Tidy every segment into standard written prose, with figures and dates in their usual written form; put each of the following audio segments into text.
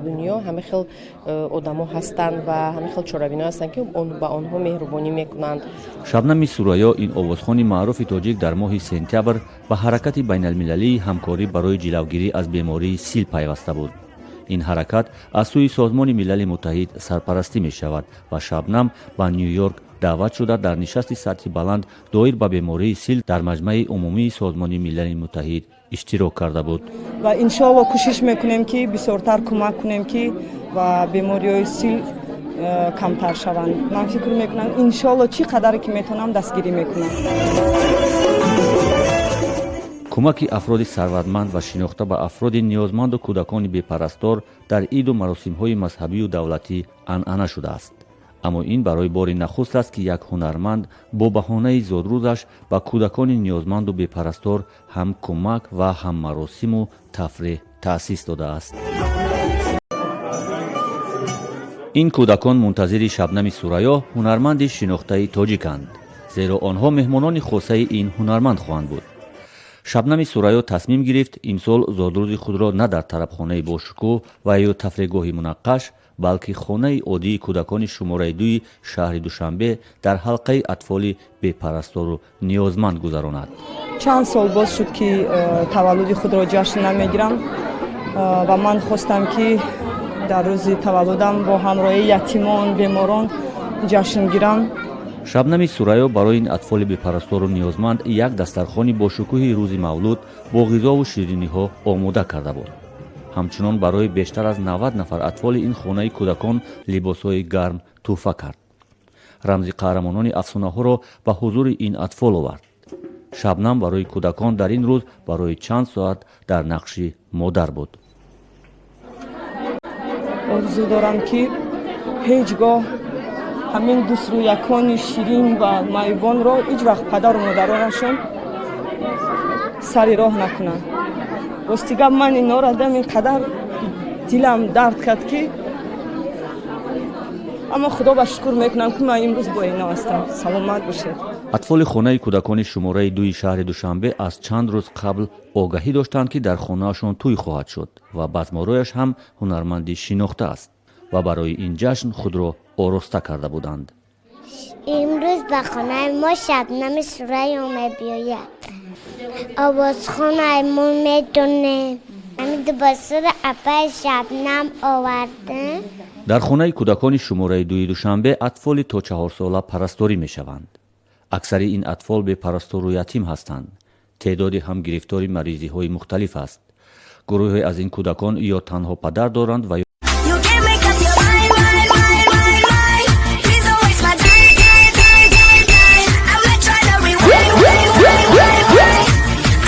Дунё ҳама хел одамо ҳастанд ва ҳама хел чорабино ҳастанд, ки ба онҳо меҳрубонӣ мекунанд. Шабнами Сурайё, ин овозхони маъруфи тоҷик, дар моҳи сентябр ба ҳаракати байналмилалии ҳамкорӣ барои ҷилавгирӣ аз бемории сил пайваста буд. Ин ҳаракат аз сӯи Созмони Милали Муттаҳид сарпарастӣ мешавад ва Шабнам ба Ню-Йорк даъват шуда, дар нишасти сатҳи баланд доир ба бемории сил дар Маҷмаи Умумии Созмони Милали Муттаҳид иштирок карда буд. Ва иншоалло кӯшиш мекунем, ки бисёртар кӯмак кунем, ки ва бемориҳои сил камтар шаванд. Ман фикр мекунам, иншоалло чӣ қадаре ки метавонам, дастгирӣ мекунам. Кӯмаки афроди сарватманд ва шинохта ба афроди ниёзманду кӯдакони бепарастор дар иду маросимҳои мазҳабию давлатӣ анъана шудааст. Аммо ин барои бори нахуст аст, ки як ҳунарманд бо баҳонаи зодрӯзаш ба кӯдакони ниёзманду бепарастор ҳам кӯмак ва ҳам маросиму тафреҳ таъсис додааст. Ин кӯдакон мунтазири Шабнами Сурайё, ҳунарманди шинохтаи тоҷиканд, зеро онҳо меҳмонони хосаи ин ҳунарманд хоҳанд буд. Шабнами Сурайё тасмим гирифт, имсол зодрӯзи худро на дар тарабхонаи бошукӯҳ ва ё тафреҳгоҳи мунаққаш, балки хонаи оддии кӯдакони шумораи дуи шаҳри Душанбе, дар ҳалқаи атфоли бепарастору ниёзманд гузаронад. Чанд сол боз шуд, ки таваллуди худро ҷашн намегирам ва ман хостам, ки дар рӯзи таваллудам бо ҳамроҳии ятимон, беморон ҷашн гирам. Шабнами Сурайё барои ин атфоли бепарастору ниёзманд як дастархони бошукӯҳи рӯзи мавлуд бо ғизову шириниҳо омода карда буд. Ҳамчунон барои бештар аз 90 нафар атфоли ин хонаи кӯдакон либосҳои гарм тӯҳфа кард, рамзи қаҳрамонони афсонаҳоро ба ҳузури ин атфол овард. Шабнам барои кӯдакон дар ин рӯз барои чанд соат дар нақши модар буд. Орзу дорам, ки ҳеҷ гоҳ ҳамин дӯстрӯякони ширин ва маъюбонро ҳеҷ вақт падару модаронашон сари роҳ накунанд. Рости гап, ман инҳоро дидам, ин қадар дилам дард кард, ки аммо Худо ба шукр мекунам, ки ман имрӯз бо ино ҳастам. Саломат бошед. Атфоли хонаи кӯдакони шумораи дуи шаҳри Душанбе аз чанд рӯз қабл огаҳӣ доштанд, ки дар хонаашон тӯй хоҳад шуд ва базморояш ҳам ҳунарманди шинохта аст ва барои ин ҷашн худро ороста карда буданд. Имрӯз ба хонаи мо Шабнами Сурайё мебиёяд. Овозхонаи мо медонем. Ҳамин либосро апаи Шабнам овардем. Дар хонаи кӯдакони шумораи дуи Душанбе атфоли то 4сола парасторӣ мешаванд. Аксари ин атфол бепарастору ятим ҳастанд. Теъдоде ҳам гирифтори маризиҳои мухталиф аст. Гурӯҳе аз ин кӯдакон ё танҳо падар доранд ва You can't make up your mind, mind, mind, mind, mind. Please don't waste my time, time, time, time, time. I'm not trying to rewind, wind, wind, wind, wind.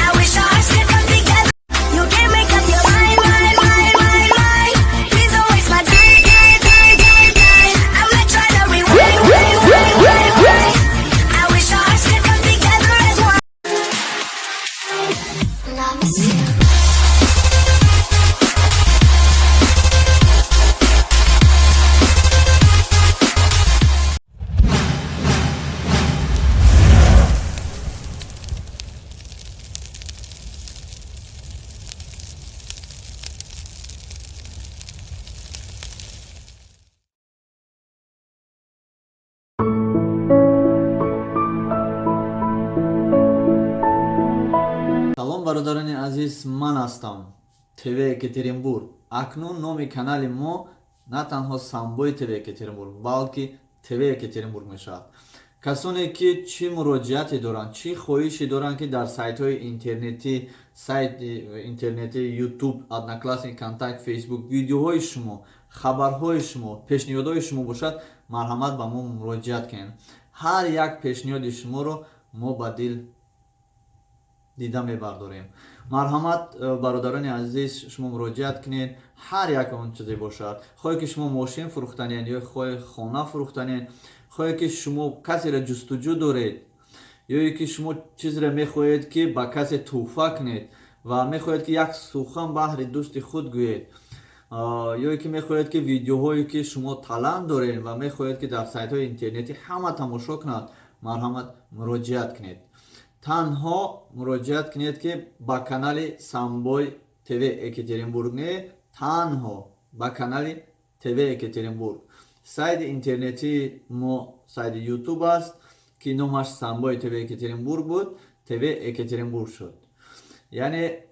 I wish our hearts could come together. You can't make up your mind, mind, mind, mind, mind. Please don't waste my time, time, time, time, time. I'm not trying to rewind, wind, wind, wind, wind. I wish our hearts could come together as one. Love is you. Салом, бародарони азиз, ман ҳастам ТВ Екатеринбург. Акнун номи канали мо на танҳо Самбои ТВ Екатеринбург, балки ТВ Екатеринбург мешавад. Касоне ки чӣ муроҷиате доранд, чӣ хоҳише доранд, ки дар сайтҳои интернетӣ, сайти интернетӣ, Ютуб, Одноклассник, Контакт, Фейсбук видеоҳои шумо, хабарҳои шумо, пешниҳодҳои шумо бошад, марҳамат, ба мо муроҷиат кунед. Ҳар як пешниҳоди шуморо мо ба дил дида мебардорем. Марҳамат, бародарони азиз, шумо муроҷиат кунед. Ҳар як он чизе бошад, хоҳе ки шумо мошин фурӯхтанед ё хоҳе хона фурӯхтанед, хоҳе ки шумо касеро ҷустуҷӯ доред, ё ки шумо чизеро мехоҳед, ки ба касе тӯҳфа кунед ва мехоҳед, ки як сухан баҳри дӯсти худ гӯед, ё ки мехоҳед, ки видеоҳое ки шумо талант доред ва мехоҳед, ки дар сайтҳои интернетӣ ҳама тамошо кунад, марҳамат, муроҷиат кунед. Танҳо муроҷиат кунед, ки ба канали Самбой ТВ Екатеринбург не, танҳо. Ба канали ТВ Екатеринбург. Сайти интернетии мо сайти Ютуб аст, ки номаш Самбои ТВ Екатеринбург буд, ТВ Екатеринбург шуд. Яъне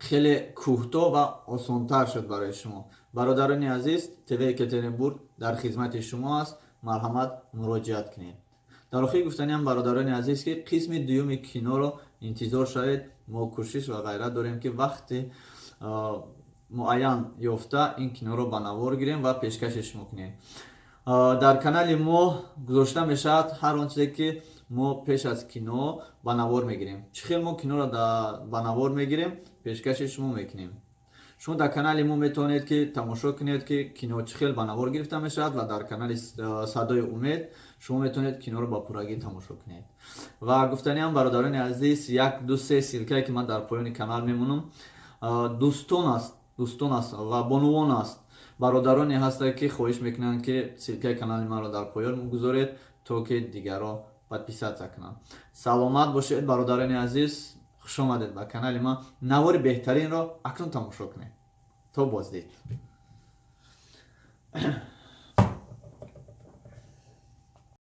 хеле кӯтоҳ ва осонтар шуд барои шумо. Бародарони азиз, ТВ Екатеринбург дар хизмати шумо аст, марҳамат, муроҷиат кунед. Дар охир гуфтаниам, бародарони азиз, ки қисми дуюми киноро интизор шавед. Мо кӯшиш ва ғайрат дорем, ки вақти муайян ёфта ин киноро ба навор гирем ва пешкаши шумо кунем. Дар канали мо гузошта мешавад ҳар он чизе, ки мо пеш аз кино ба навор мегирем. Чӣ хел мо киноро ба навор мегирем, пешкаши шумо мекунем. Шумо дар канали мо метавонед, ки тамошо кунед, ки кино чӣ хел ба навор гирифта мешавад, ва дар канали Садои Умед шумо метавонед киноро ба пуррагӣ тамошо кунед. Ва гуфтаниам, бародарони азиз, як, ду, се ссылка е, ки ман дар поёни канал мемонам, дӯстон аст, дӯстон аст ва бонувон аст, бародароне ҳастанд, ки хоҳиш мекунанд, ки ссылка и канали маро дар поён гузоред, то ки дигарро подписаться кунанд. Саломат бошед, бародарони азиз, хушомадед ба канали ман. Навори беҳтаринро акнун тамошо кунед. То боздид.